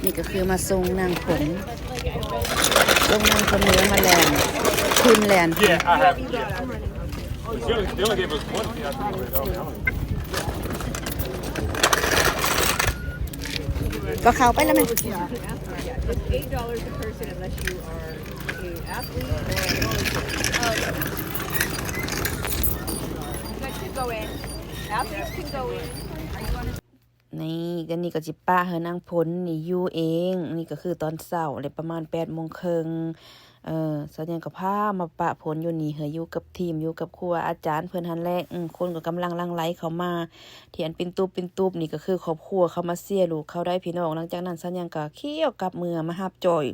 ນີ້ກໍຄືມາສົ່ງນາງຝົນ ສົ່ງນາງຝົນເມືອມາແລ່ນ ທຶນແລ່ນ Yeah, I have. Yeah. They only, they only gave us one. Yeah, I think we were out. ກໍເຂົ້າໄປແລ້ວແມ່. It's eight dollars a person unless you are a athlete or a military. You guys can go in. Athletes can go in. ນີ້ ອັນນີ້ກໍຊິປະໃຫ້ນາງຝົນນີ້ຢູ່ເອງ. ນີ້ກໍຄືຕອນເຊົ້າແຫຼະ ປະມານແປດໂມງເຄິ່ງ ເອີ ສາວແຍງກໍພາມາປະຝົນຢູ່ນີ້ ໃຫ້ຢູ່ກັບທີມ ຢູ່ກັບຄູອາຈານເພິ່ນຫັ້ນແຫຼະ. ອືມ ຄົນກໍກຳລັງຫຼັ່ງໄຫຼເຂົ້າມາ ທີ່ອັນເປັນຕູບເປັນຕູບນີ້ ກໍຄືຄອບຄົວເຂົ້າມາເຊຍລູກເຂົາໄດ໋ພີ່ນ້ອງ. ຫຼັງຈາກນັ້ນສາວແຍງກໍຂ້ຽວກັບເມືອມາຮັບຈອຍ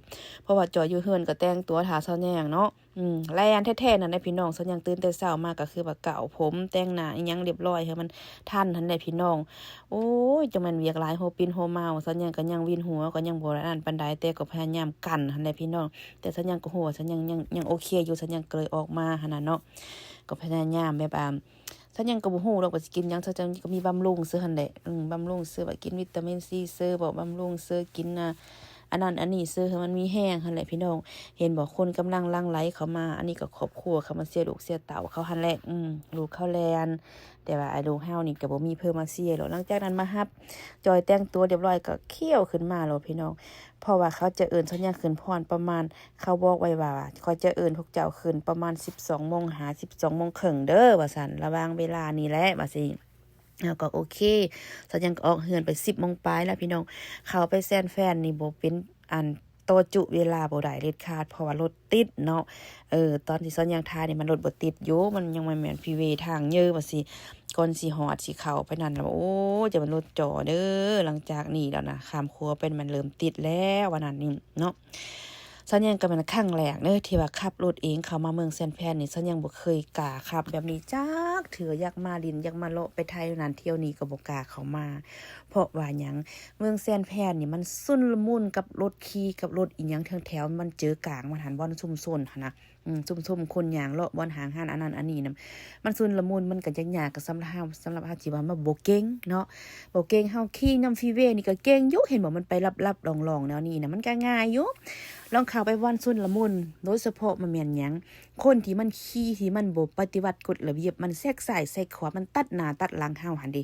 ເພາະວ່າຈອຍຢູ່ເຮືອນກໍແຕ່ງຕົວຖ້າສາວແຍງເນາະ. ອືມ ແລ່ນແທ້ໆນັ້ນແຫຼະພີ່ນ້ອງ. ສາວແຍງຕື່ນແຕ່ເຊົ້າມາກໍຄືວ່າເກົາຜົມ ແຕ່ງໜ້າອີ່ຫຍັງຮຽບຮ້ອຍໃຫ້ມັນທັນຫັ້ນແຫຼະພີ່ນ້ອງ. ໂອ້ຍ ຈັ່ງແມ່ນວຽກຫຼາຍ ຫົວປິ່ນຫົວເມົາ. ສາວແຍງກໍຍັງວິນຫົວ ກໍຍັງບໍ່ອັນນັ້ນປານໃດ ແຕ່ກໍພະຍາຍາມກັ້ນຫັ້ນແຫຼະພີ່ນ້ອງ. ແຕ່ສາວແຍງກໍຮູ້ວ່າສາວແຍງຍັງ ຍັງໂອເຄຢູ່ ສາວແຍງກໍເລີຍອອກມາຫັ້ນນະເນາະ. ກໍພະຍາຍາມແບບວ່າ ສາວແຍງກໍບໍ່ຮູ້ດອກວ່າຊິກິນຫຍັງ ສາວແຍງກໍມີບຳລຸງຊື່ຫັ້ນແຫຼະ. ອືມ ບຳລຸງຊື່ວ່າກິນວິຕາມິນຊີ ຊື່ບໍ່ ບຳລຸງຊື່ກິນ ອ່າ ອັນນັ້ນອັນນີ້ ຊື່ໃຫ້ມັນມີແຮງຫັ້ນແຫຼະພີ່ນ້ອງ. ເຫັນບໍ່ ຄົນກຳລັງຫຼັ່ງໄຫຼເຂົ້າມາ. ອັນນີ້ກໍຄອບຄົວເຂົ້າມາເຊຍລູກເຊຍເຕົ້າເຂົາຫັ້ນແຫຼະ. ອືມ ລູກເຂົາແລ່ນ ແຕ່ວ່າໄອ້ລູກເຮົານີ້ກໍບໍ່ມີເພິ່ນມາເຊຍດອກ. ຫຼັງຈາກນັ້ນມາຮັບຈອຍແຕ່ງຕົວຮຽບຮ້ອຍ ກໍຂ້ຽວຂຶ້ນມາໂລດພີ່ນ້ອງ. ເພາະວ່າເຂົາຈະເອີ້ນສາວແຍງຂຶ້ນພ້ອມປະມານ ເຂົາບອກໄວ້ວ່າ ຂ້ອຍຈະເອີ້ນພວກເຈົ້າຂຶ້ນປະມານສິບສອງໂມງຫາສິບສອງໂມງເຄິ່ງເດີ ວ່າຊັ້ນ ລະຫວ່າງເວລານີ້ແຫຼະ ວ່າຊີ້. ເຮົາກໍໂອເຄ ສາວແຍງກໍອອກເຮືອນໄປສິບໂມງປາຍແລ້ວພີ່ນ້ອງ. ເຂົ້າໄປແຊນແຟນນີ້ບໍ່ເປັນອັນຕໍ່ຈຸເວລາບໍ່ໄດ້ເດັດຂາດ ເພາະວ່າລົດຕິດເນາະ. ເອີ ຕອນທີ່ສາວແຍງຖ່າຍນີ້ມັນລົດບໍ່ຕິດຢູ່ ມັນຍັງບໍ່ແມ່ນຟຣີເວ ທາງເຍີວ່າຊີ້. ກ່ອນຊິຮອດ ຊິເຂົ້າໄປນັ້ນລະ ໂອ້ ຈະແມ່ນລົດຈໍເດີ. ຫຼັງຈາກນີ້ແລ້ວນະ ຂ້າມຂົວໄປມັນເລີ່ມຕິດແລ້ວ ວ່ານັ້ນນີ້ເນາະ. ສາວແຍງກໍແມ່ນຄັ້ງແລກເດີທີ່ວ່າຂັບລົດເອງເຂົ້າມາເມືອງແຊນແຟນນີ້ ສາວແຍງບໍ່ເຄີຍກ້າຂັບແບບນີ້ຈັກເທື່ອ. ຢາກມາຫຼິ້ນ ຢາກມາເລາະໄປໄທນັ້ນທ່ຽວນີ້ກໍບໍ່ກ້າເຂົ້າມາ. ເພາະວ່າຫຍັງ? ເມືອງແຊນແຟນນີ້ມັນຊຸນລະມຸນກັບລົດຂີ່ກັບລົດອີ່ຫຍັງແຖວໆ ມັນເຈີກາງມັນຫັ້ນ ບ່ອນຊຸມຊົນຫັ້ນນະ. ອືມ ຊຸມຊົນຄົນຍ່າງເລາະ ບ່ອນຫ້າງຮ້ານ ອັນນັ້ນອັນນີ້ນະ ມັນຊຸນລະມຸນ ມັນກໍຍາກໆ ກໍສຳລັບເຮົາ ສຳລັບເຮົາທີ່ວ່າມາບໍ່ເກັ່ງເນາະ ບໍ່ເກັ່ງ. ເຮົາຂີ່ນຳຟຣີເວນີ້ກໍເກັ່ງຢູ່ ເຫັນບໍ່ ມັນໄປລັບໆ ລ່ອງໆ ແນວນີ້ນະ ມັນກໍງ່າຍຢູ່. ລອງເຂົ້າໄປບ່ອນຊຸນລະມຸນ ໂດຍສະເພາະມັນແມ່ນຫຍັງ? ຄົນທີ່ມັນຂີ່ທີ່ມັນບໍ່ປະຕິບັດກົດລະບຽບ ມັນແຊກຊ້າຍແຊກຂວາ ມັນຕັດໜ້າຕັດຫຼັງເຮົາຫັ້ນເດ.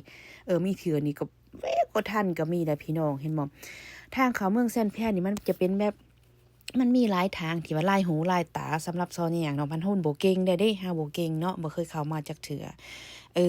ເອີ ມີເທື່ອນີ້ກໍແວບບໍ່ທັນກໍມີໄດ໋ພີ່ນ້ອງ ເຫັນບໍ່? ທາງເຂົ້າເມືອງແຊນແຟນນີ້ມັນຈະເປັນແບບ ມັນມີຫຼາຍທາງທີ່ວ່າຫຼາຍຫູຫຼາຍຕາສຳລັບຊາວແຍງເນາະ. ພັນຮຸນບໍ່ເກັ່ງໄດ້ເດ້ ເຮົາບໍ່ເກັ່ງເນາະ ບໍ່ເຄີຍເຂົ້າມາຈັກເທື່ອ. ເອີ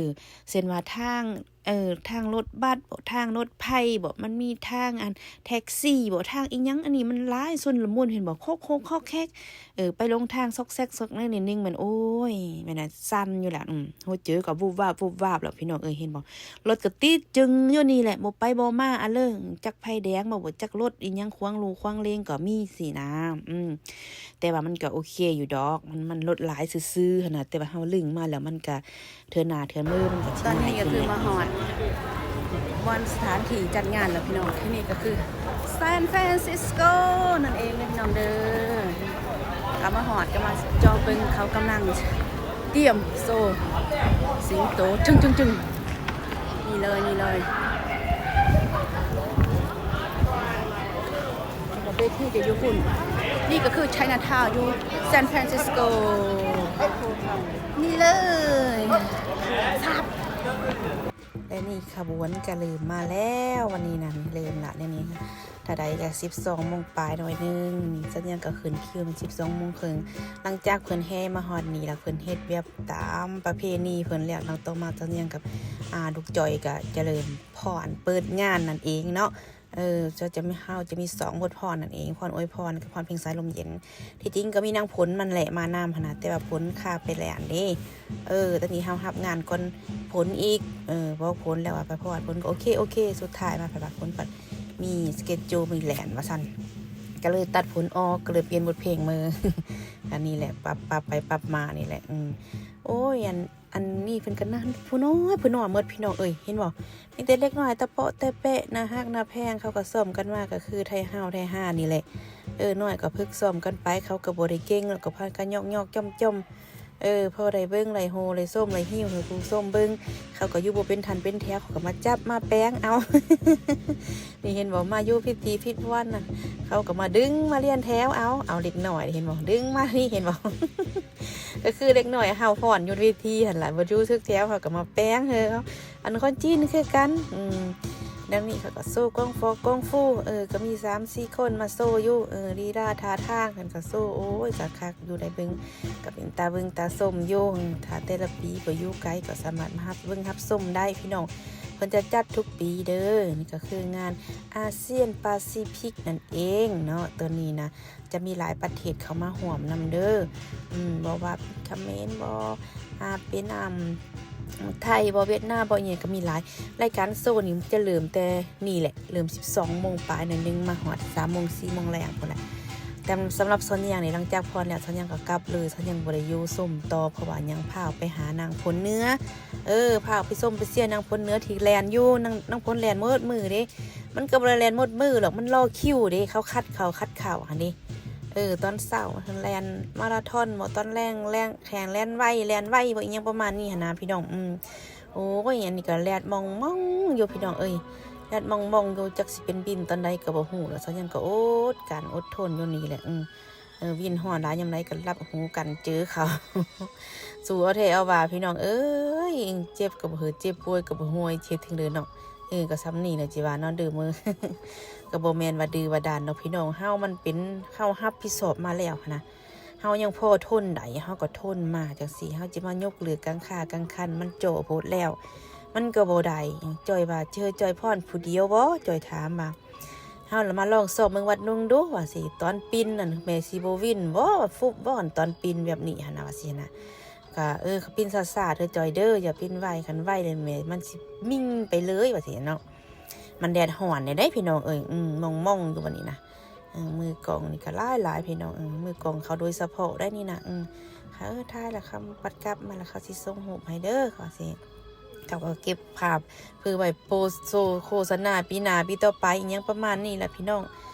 ເຊັ່ນວ່າທາງ ເອີ ທາງລົດບັສບໍ ທາງລົດໄຟບໍ ມັນມີທາງອັນແທັກຊີບໍ ທາງອີ່ຫຍັງ ອັນນີ້ມັນຫຼາຍ ຊຸນລະມຸນ ເຫັນບໍ່ ຄົກໆ ຄອກແຄກ. ເອີ ໄປລົງທາງຊອກແຊກຊອກແຊກໜ້ອຍໜຶ່ງ ແມ່ນ ໂອ້ຍ ແມ່ນ ອາ ສັ່ນຢູ່ແຫຼະ. ອືມ ຫົວໃຈກໍວຸບວາບວຸບວາບແລ້ວພີ່ນ້ອງເອີຍ ເຫັນບໍ່? ລົດກໍຕິດຈຶ່ງຢູ່ນີ້ແຫຼະ ບໍ່ໄປບໍ່ມາ ອະເລີ ຈັກໄຟແດງບໍ ບໍ່ຈັກລົດອີ່ຫຍັງຂວາງລູຂວາງເລງກໍມີຊີ້ນະ. ອືມ ແຕ່ວ່າມັນກໍໂອເຄຢູ່ດອກ ມັນ ມັນລົດຫຼາຍຊື່ໆຫັ້ນນະ ແຕ່ວ່າເຮົາລຶ້ງມາແລ້ວມັນກໍເທື່ອໜ້າເທື່ອມືມັນກໍຊິງ່າຍຂຶ້ນແຫຼະ. ຕອນນີ້ກໍຄືມາຮອດບ່ອນສະຖານທີ່ຈັດງານແລ້ວພີ່ນ້ອງ ທີ່ນີ້ກໍຄືຊານຟຣານຊິສໂກນັ້ນເອງເດີພີ່ນ້ອງເດີ. ກໍມາຮອດກໍມາເຈາະເບິ່ງ ເຂົາກຳລັງຕຽມໂຊສິງໂຕ ຈຶ່ງໆໆ. ນີ້ເລີຍ ນີ້ເລີຍ ແລ້ວເວທີກໍຢູ່ພຸ້ນ. ນີ້ກໍຄືໄຊນາທາວຢູ່ຊານຟຣານຊິສໂກ ນີ້ເລີຍ. ແລະນີ້ຂະບວນກໍເລີ່ມມາແລ້ວ ວັນນີ້ນັ້ນເລີ່ມລະ ແນວນີ້ ຖ້າໃດກໍສິບສອງໂມງປາຍໜ້ອຍໜຶ່ງ ສັນຍາງກໍຂຶ້ນຄິວສິບສອງໂມງເຄິ່ງ. ຫຼັງຈາກເພິ່ນແຫ່ມາຮອດນີ້ລະ ເພິ່ນເຮັດແບບຕາມປະເພນີເພິ່ນແລ້ວເນາະ ຕໍ່ມາສັນຍາງກັບ ອ່າ ລູກຈ້ອຍກໍຈະເລີ່ມຟ້ອນເປີດງານນັ້ນເອງເນາະ. ເອີ ເຈົ້າຈະມີ ເຮົາຈະມີສອງບົດຟ້ອນນັ້ນເອງ ຟ້ອນອວຍພອນກັບຟ້ອນເພງສາຍລົມເຢັນ. ທີ່ຈິງກໍມີນາງຝົນມັນແຫຼະມານຳຫັ້ນນະ ແຕ່ວ່າຝົນຄາໄປແລ້ວຫັ້ນເດ້. ເອີ ຕອນນີ້ເຮົາຮັບງານກ່ອນຝົນອີກ ເອີ ບອກຝົນແລ້ວວ່າໄປພໍ້ຝົນກໍໂອເຄ ໂອເຄ ສຸດທ້າຍມາພັດວ່າຝົນພັດມີສະເກັດຈູມີແລ່ນວ່າຊັ້ນ ກໍເລີຍຕັດຝົນອອກ ກໍເລີຍປ່ຽນບົດເພງເມີ. ອັນນີ້ແຫຼະ ປັບ ປັບໄປປັບມານີ້ແຫຼະ. ອືມ ໂອ້ຍ ອັນ ອັນນີ້ເພິ່ນກໍນັ່ງຜູ້ນ້ອຍຜູ້ນ້ອຍໝົດພີ່ນ້ອງເອີຍ ເຫັນບໍ່? ມີແຕ່ເດັກນ້ອຍຕະເປາະແຕະແປະ ໜ້າຮັກໜ້າແພງ ເຂົາກໍຊ້ອມກັນມາ ກໍຄືໄທເຮົາໄທຮ່ານີ້ແຫຼະ. ເອີ ນ້ອຍກໍຝຶກຊ້ອມກັນໄປ ເຂົາກໍບໍ່ໄດ້ເກັ່ງ ແລ້ວກໍພາກັນຍອກໆຈ້ອມໆ ເອີ ພໍໄດ້ເບິ່ງ ໄດ້ໂຮ ໄດ້ຊົມ ໄດ້ຫິ້ວໃຫ້ຜູ້ຊົມເບິ່ງ ເຂົາກໍຢູ່ບໍ່ເປັນຖັນເປັນແຖວ ເຂົາກໍມາຈັບມາແປງເອົາ. ນີ້ເຫັນບໍ່ ມາຢູ່ຜິດທີ່ຜິດວັນນະ ເຂົາກໍມາດຶງມາລຽນແຖວເອົາ ເອົາເດັກນ້ອຍ ເຫັນບໍ່ ດຶງມານີ້ ເຫັນບໍ່? ກໍຄືເດັກນ້ອຍເຮົາຟ້ອນຢູ່ເວທີຫັ້ນລະ ບໍ່ຢູ່ຖືກແຖວ ເຂົາກໍມາແປງເຮົາ. ອັນຄົນຈີນຄືກັນ ອືມ ແນວນີ້ເຂົາກໍໂຊກອງຟອກກອງຟູ ເອີ ກໍມີສາມສີ່ຄົນມາໂຊຢູ່ ເອີ ລີລາທ່າທາງເພິ່ນກໍໂຊ ໂອ້ຍ ຄັກໆ ຢູ່ ໄດ້ເບິ່ງ ກໍເປັນຕາເບິ່ງຕາຊົມຢູ່. ຖ້າແຕ່ລະປີບໍ່ຢູ່ໄກກໍສາມາດມາຮັບເບິ່ງຮັບຊົມໄດ້ພີ່ນ້ອງ ເພິ່ນຈະຈັດທຸກປີເດີ. ນີ້ກໍຄືງານອາຊຽນປາຊີຟິກນັ້ນເອງເນາະ ຕົວນີ້ນະ ຈະມີຫຼາຍປະເທດເຂົ້າມາຮ່ວມນຳເດີ ອືມ ບໍ່ວ່າເປັນຂະເໝນບໍ ອ່າ ເປັນ ອ່າ ໄທບໍ ຫວຽດນາມບໍ ອີ່ຫຍັງກໍມີຫຼາຍ. ລາຍການໂຊນີ້ຈະເລີ່ມແຕ່ນີ້ແຫຼະ ເລີ່ມສິບສອງໂມງປາຍໜ້ອຍໜຶ່ງ ມາຮອດສາມໂມງ ສີ່ໂມງແລງພຸ້ນແຫຼະ. ແຕ່ສຳລັບຊອນຍາງນີ້ ຫຼັງຈາກຟ້ອນແລ້ວ ຊອນຍາງກໍກັບເລີຍ ຊອນຍາງບໍ່ໄດ້ຢູ່ຊົມຕໍ່ ເພາະວ່າຍັງພາໄປຫານາງພົນເໜືອ ເອີ ພາໄປຊົມໄປເຊຍນາງພົນເໜືອທີ່ແລ່ນຢູ່ ນາງ ນາງພົນແລ່ນໝົດມື້ເດ້. ມັນກໍບໍ່ໄດ້ແລ່ນໝົດມື້ດອກ ມັນລໍຄິວເດ້ ເຂົາຄັດເຂົ້າ ຄັດເຂົ້າຫັ້ນເດ້. ເອີ ຕອນເຊົ້າຫັ້ນແລ່ນມາລາທອນບໍ ຕອນແລງ ແລ່ນ ແຂ່ງແລ່ນໄວ ແລ່ນໄວບໍ ອີ່ຫຍັງປະມານນີ້ຫັ້ນນະພີ່ນ້ອງ. ອືມ ໂອ້ຍ ອັນນີ້ກໍແດດມ່ອງໆຢູ່ພີ່ນ້ອງເອີຍ ແດດມ່ອງໆຢູ່ ຈັກຊິເປັນວິນຕອນໃດກໍບໍ່ຮູ້ແລ້ວ. ຊາວຍັງກໍອົດການອົດທົນຢູ່ນີ້ແຫຼະ ອືມ ເອີ ວິນຮ້ອນຫຼາຍຍາມໃດກໍລັບຫູກັນຈື່ເຂົາ ສູ້ເອົາແທ້ເອົາວ່າພີ່ນ້ອງເອີຍ ເຈັບກໍບໍ່ເຫີດ ເຈັບປ່ວຍກໍບໍ່ໂຫຍ ເຮັດຈັ່ງໃດເນາະ. ເອີ ກໍສ່ຳນີ້ແຫຼະ ຊິວ່າເນາະ ດື້ມື ກໍບໍ່ແມ່ນວ່າດື້ວ່າດ້ານດອກພີ່ນ້ອງ ເຮົາມັນເປັນ ເຮົາຮັບຜິດຊອບມາແລ້ວຫັ້ນນະ ເຮົາຍັງພໍທົນໄດ້ ເຮົາກໍທົນມາຈັ່ງຊີ້ ເຮົາຈະມາຍົກເລີກກາງຄາກາງຄັນ ມັນຈໍໂພດແລ້ວ ມັນກໍບໍ່ໄດ້. ຈ້ອຍວ່າ ເຈີຈ້ອຍພອນຜູ້ດຽວບໍ? ຈ້ອຍຖາມວ່າ ເຮົາລະມາລອງຊອບເບິ່ງວັດໜຶ່ງດູວ່າຊີ້ ຕອນປິ່ນນັ້ນແມ່ຊິບໍ່ວິນບໍ? ຟຸບບໍ? ຕອນປິ່ນແບບນີ້ຫັ້ນນະ ວ່າຊີ້ນະ. ກະ ເອີ ຂະປິ່ນຊ້າໆເດີຈ້ອຍເດີ ຢ່າປິ່ນໄວ ຄັນໄວແລ້ວແມ່ມັນຊິມິ່ງໄປເລີຍ ວ່າຊີ້ເນາະ. ມັນແດດຮ້ອນແດ່ເດ້ພີ່ນ້ອງເອີຍ ອືມ ມ່ອງໆຢູ່ບັດນີ້ນະ ເອີ ມືກ້ອງນີ້ກະຫຼາຍໆພີ່ນ້ອງ ເອີ ມືກ້ອງເຂົາໂດຍສະເພາະໄດ໋ນີ້ນະ ເອີ ເຂົາຖ່າຍແລ້ວເຂົາບັດກັບມາແລ້ວເຂົາຊິສົ່ງຮູບໃຫ້ເດີ ເຂົາຊິ ເຂົາກໍເກັບພາບເພື່ອໄວ້ໂພສໂຊໂຄສະນາປີໜ້າປີຕໍ່ໄປ ອີ່ຫຍັງປະມານນີ້ແຫຼະພີ່ນ້ອງ.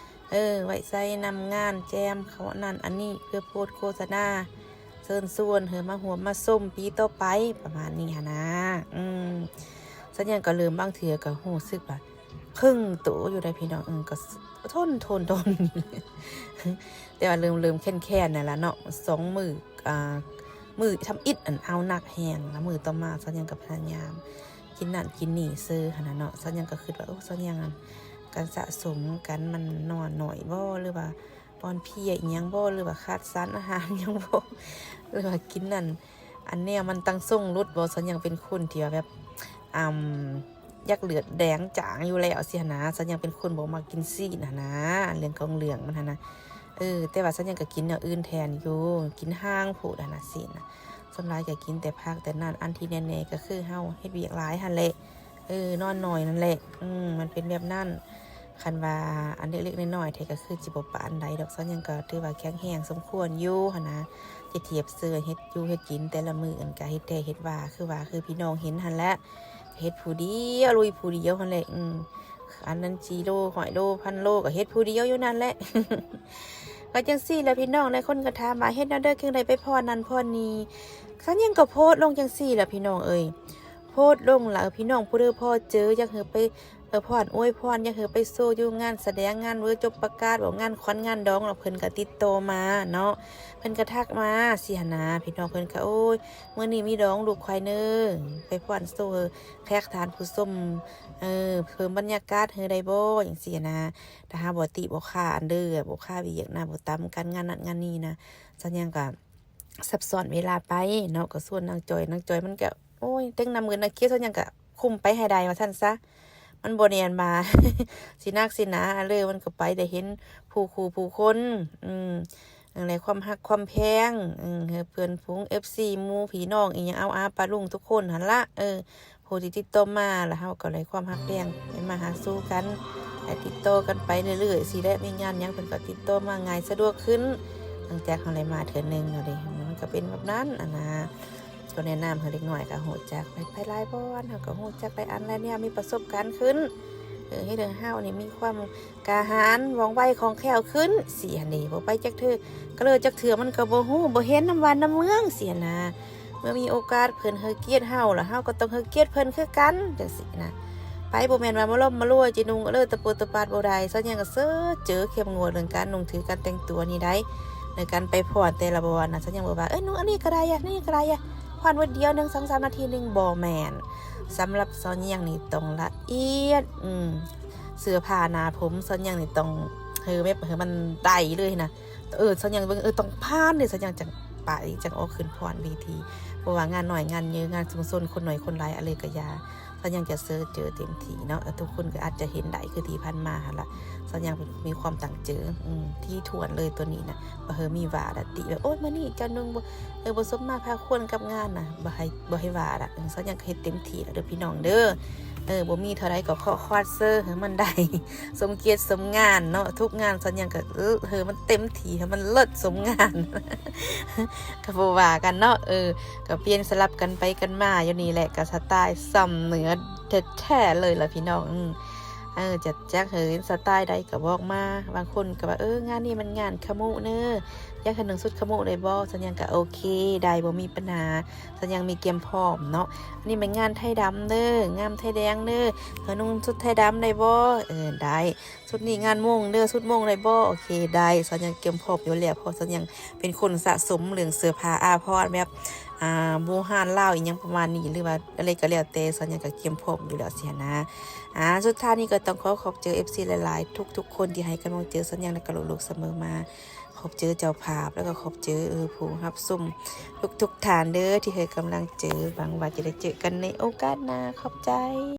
ເອີ ໄວ້ໃສ່ນຳງານແຈມເຂົາອັນນັ້ນອັນນີ້ ເພື່ອໂພສໂຄສະນາ ເຊີນຊວນໃຫ້ມາຮ່ວມມາຊົມປີຕໍ່ໄປ ປະມານນີ້ຫັ້ນນາ. ອືມ ສັນຍັງກໍເລີ່ມ ບາງເທື່ອກໍຮູ້ສຶກວ່າເຄິ່ງໂຕຢູ່ໄດ໋ພີ່ນ້ອງ ເອີ ກໍທົນໆໆ ແຕ່ວ່າເລີ່ມ ເລີ່ມແຄ້ນໆນັ້ນລະເນາະ ສອງມື້ ອ່າ ມື້ທຳອິດຫັ້ນເອົາໜັກແຮງ ແລ້ວມື້ຕໍ່ມາສັນຍັງກໍພະຍາຍາມກິນນັ້ນກິນນີ້ຊື່ຫັ້ນນະເນາະ. ສັນຍັງກໍຄິດວ່າ ໂອ້ ສັນຍັງ ການສະສົມກັນມັນນອນໜ້ອຍບໍ ຫຼືວ່າ ອ່ອນເພຍອີ່ຫຍັງບໍ ຫຼືວ່າຂາດສານອາຫານຫຍັງບໍ ຫຼືວ່າກິນນັ້ນ ອັນແນວມັນຕັ້ງຊົງຫຼຸດບໍ. ສັນຍັງເປັນຄົນທີ່ວ່າແບບ ອ່າ ຢາກເລືອດແດງຈາງຢູ່ແລ້ວຊີ້ຫັ້ນນາ ສັນຍັງເປັນຄົນບໍ່ມັກກິນຊີ້ນຫັ້ນນາ ເລື່ອງຂອງເລື່ອງມັນຫັ້ນນະ. ເອີ ແຕ່ວ່າສັນຍັງກໍກິນແນວອື່ນແທນຢູ່ ກິນຫ່າງໂພດຫັ້ນນະ ຊີ້ນນະ. ສ່ວນຫຼາຍກໍກິນແຕ່ຜັກແຕ່ນັ້ນ ອັນທີ່ແນ່ໆກໍຄືເຮົາເຮັດວຽກຫຼາຍຫັ້ນແຫຼະ ເອີ ນອນໜ້ອຍນັ້ນແຫຼະ ອືມ ມັນເປັນແບບນັ້ນ. ຄັນວ່າອັນເລັກໆນ້ອຍໆແທ້ກໍຄືຊິບໍ່ປານໃດດອກ ສັນຍັງກໍຖືວ່າແຂງແຮງສົມຄວນຢູ່ຫັ້ນນະ ຈະທຽບເຊີເຮັດຢູ່ເຮັດກິນແຕ່ລະມື້ ອັນກະເຮັດແທ້ເຮັດວ່າ ຄືວ່າຄືພີ່ນ້ອງເຫັນຫັ້ນແຫຼະ ເຮັດຜູ້ດຽວ ລຸຍຜູ້ດຽວຫັ້ນແຫຼະ ອືມ ອັນນັ້ນ ສີ່ໂລ ຮ້ອຍໂລ ພັນໂລ ກໍເຮັດຜູ້ດຽວຢູ່ນັ້ນແຫຼະ. ກໍຈັ່ງຊີ້ແຫຼະພີ່ນ້ອງ ຫຼາຍຄົນກໍຖາມວ່າ ເຮັດແນວໃດຈຶ່ງໄດ້ໄປຟ້ອນນັ້ນຟ້ອນນີ້? ສັນຍັງກໍໂພສລົງຈັ່ງຊີ້ແຫຼະພີ່ນ້ອງເອີຍ ໂພສລົງລະ ເອີ ພີ່ນ້ອງຜູ້ໃດພໍເຈີ ຢາກໃຫ້ໄປ ເອີ ຟ້ອນອວຍພອນ ຢາກໃຫ້ໄປໂຊຢູ່ງານສະແດງ ງານເວີຈົບປະກາດບໍ ງານຂວັນງານດອງ ແລ້ວເພິ່ນກໍຕິດຕໍ່ມາເນາະ ເພິ່ນກໍທັກມາຊີ້ຫັ້ນນາ ພີ່ນ້ອງ. ເພິ່ນກໍ ໂອ້ຍ ມື້ນີ້ມີດອງລູກຂ້ອຍເນີ ໄປຟ້ອນໂຊ ແຂກທ່ານຜູ້ຊົມ ເອີ ເພີ່ມບັນຍາກາດໃຫ້ໄດ້ບໍ່ ຈັ່ງຊີ້ນະ. ຖ້າຫາກບໍ່ຕິບໍ່ຄ້ານເດີ ບໍ່ຄາວຽກນະ ບໍ່ຕຳກັນງານນັ້ນງານນີ້ນະ ສັນຍັງກໍ ສັບຊ້ອນເວລາໄປເນາະ ກໍຊວນນາງຈອຍ ນາງຈອຍມັນກໍ ໂອ້ຍ ເຕັງໜ້າມືດໜ້າຂຽວ ສັນຍັງກໍຄຸມໄປໃຫ້ໄດ້ວ່າຊັ້ນຊະ ມັນບໍ່ແມ່ນວ່າ ຊິໜັກຊິໜາເລີຍ ມັນກໍໄປໄດ້ເຫັນຜູ້ຄູ່ຜູ້ຄົນ ອືມ ນັ້ນແຫຼະ ຄວາມຮັກຄວາມແພງ ອືມ ໃຫ້ເພື່ອນຝູງ ເອັຟຊີ ໝູ່ພີ່ນ້ອງ ອີ່ຫຍັງ ອາວອາປ້າລຸງທຸກຄົນຫັ້ນລະ ເອີ ຜູ້ທີ່ຕິດຕໍ່ມາ ແລ້ວເຮົາກໍໄດ້ຄວາມຮັກແພງ ໄດ້ມາຫາສູ່ກັນ ໄດ້ຕິດຕໍ່ກັນໄປເລື້ອຍໆຊີ້ແຫຼະ ມີງານຫຍັງເພິ່ນກໍຕິດຕໍ່ມາງ່າຍສະດວກຂຶ້ນ ຫຼັງຈາກເຮົາໄດ້ມາເທື່ອໜຶ່ງແລ້ວເດ້ ມັນກໍເປັນແບບນັ້ນຫັ້ນນະ. ກໍແນະນຳໃຫ້ເດັກນ້ອຍກໍຮູ້ຈັກ ໄປ ໄປຫຼາຍບ່ອນ ເຮົາກໍຮູ້ຈັກຫຼາຍອັນຫຼາຍແນວ ມີປະສົບການຂຶ້ນ ເຮັດໃຫ້ເຮົານີ້ມີຄວາມກ້າຫານ ວ່ອງໄວ ຄ່ອງແຄ້ວຂຶ້ນ ຊີ້ຫັ້ນເດ. ບໍ່ໄປຈັກເທື່ອ ກະເລີຈັກເທື່ອ ມັນກໍບໍ່ຮູ້ ບໍ່ເຫັນນຳບ້ານນຳເມືອງ ຊີ້ຫັ້ນນະ. ເມື່ອມີໂອກາດເພິ່ນໃຫ້ກຽດເຮົາ ລະເຮົາກໍຕ້ອງໃຫ້ກຽດເພິ່ນຄືກັນ ຈັ່ງຊີ້ນະ. ໄປບໍ່ແມ່ນວ່າມາລ້ອມມາລວຍ ຈະນຸ່ງເລີຕະໂປດຕະປາດບໍ່ໄດ້. ສາວຍາງກໍເຊີເຈີເຂັ້ມງວດເລື່ອງການນຸ່ງຖືການແຕ່ງຕົວນີ້ໄດ໋. ໃນການໄປຟ້ອນແຕ່ລະບ່ອນນະ ສາວຍາງບໍ່ວ່າ ເອີ ນຸ່ງອັນນີ້ກໍໄດ້ອະ ນີ້ກໍໄດ້ອະ ຟ້ອນມື້ດຽວໜຶ່ງ ສອງສາມນາທີໜຶ່ງ ບໍ່ແມ່ນ. ສຳລັບສາວຍາງນີ້ຕ້ອງລະອຽດ ອືມ ເສື້ອຜ້າໜ້າຜົມສາວຍາງນີ້ຕ້ອງໃຫ້ແບບໃຫ້ມັນໄດ້ເລີຍນະ. ເອີ ສາວຍາງເບິ່ງ ເອີ ຕ້ອງຜ່ານເດ້ ສາວຍາງຈັ່ງໄປ ຈັ່ງອອກຂຶ້ນຟ້ອນເວທີ. ບໍ່ວ່າງານນ້ອຍງານໃຫຍ່ ງານຊຸມຊົນ ຄົນໜ້ອຍຄົນຫຼາຍ ອະໄລກະຢ່າ ສາວຍາງຈະເຊີເຈີເຕັມທີ່ເນາະ. ເອີ ທຸກຄົນກໍອາດຈະເຫັນໄດ້ຄືທີ່ຜ່ານມາຫັ້ນລະ. ສາວຍາງມີຄວາມຕັ້ງເຈີ ອືມ ທີ່ຖ້ວນເລີຍໂຕນີ້ນະ. ບໍ່ໃຫ້ມີວ່າລະຕິ ແບບ ໂອ້ຍ ມື້ນີ້ເຈົ້າໜຶ່ງບໍ່ ເອີ ບໍ່ສົມມາພາຄວນກັບງານນະ ບໍ່ໃຫ້ ບໍ່ໃຫ້ວ່າລະ. ເອີ ສາວຍາງກໍເຮັດເຕັມທີ່ລະເດີພີ່ນ້ອງເດີ. ເອີ ບໍ່ມີເທົ່າໃດກໍເຄາະຄວາດເຊີໃຫ້ມັນໄດ້ ສົມກຽດສົມງານເນາະ. ທຸກງານສາວຍາງກໍ ເອີ ໃຫ້ມັນເຕັມທີ່ ໃຫ້ມັນເລີດສົມງານ ກໍບໍ່ວ່າກັນເນາະ. ເອີ ກໍປ່ຽນສະຫຼັບກັນໄປກັນມາຢູ່ນີ້ແຫຼະ ກໍສະໄຕລ໌ຊຳເໜືອແທ້ໆເລີຍລະພີ່ນ້ອງ. ອືມ ເອີ ຈະ ຈັກເຫັນສະໄຕລ໌ໃດກໍບອກມາ. ບາງຄົນກໍວ່າ ເອີ ງານນີ້ມັນງານຂະມຸເນີ ຢາກໃຫ້ນຸ່ງຊຸດຂະມຸໄດ້ບໍ່? ສາວຍາງກໍໂອເຄ ໄດ້ ບໍ່ມີປັນຫາ. ສາວຍາງມີກຽມພ້ອມເນາະ. ອັນນີ້ແມ່ນງານໄທດຳເດີ ງານໄທແດງເດີ ເຮົານຸ່ງຊຸດໄທດຳໄດ້ບໍ່? ເອີ ໄດ້. ຊຸດນີ້ງານມົ້ງເດີ ຊຸດມົ້ງໄດ້ບໍ່? ໂອເຄ ໄດ້. ສາວຍາງກຽມພ້ອມຢູ່ແລ້ວ ເພາະສາວຍາງເປັນຄົນສະສົມເລື່ອງເສື້ອຜ້າອາພອນ ແບບ ອ່າ ບູຮານລາວ ອີ່ຫຍັງປະມານນີ້ ຫຼືວ່າອະໄລກໍແລ້ວແຕ່ ສາວຍາງກໍກຽມພ້ອມຢູ່ແລ້ວຊີ້ນະ. ອ່າ ສຸດທ້າຍນີ້ກໍຕ້ອງຂໍຂອບໃຈເອັຟຊີຫຼາຍໆ ທຸກໆຄົນທີ່ໃຫ້ກຳລັງໃຈສາວຍາງ ແລະກໍລູກໆສະເໝີມາ. ຂອບໃຈເຈົ້າພາບ ແລະກໍຂອບໃຈ ເອີ ຜູ້ຮັບຊົມທຸກໆທ່ານເດີ ທີ່ໃຫ້ກຳລັງໃຈ. ຫວັງວ່າຈະໄດ້ເຈີກັນໃນໂອກາດໜ້າ. ຂອບໃຈ.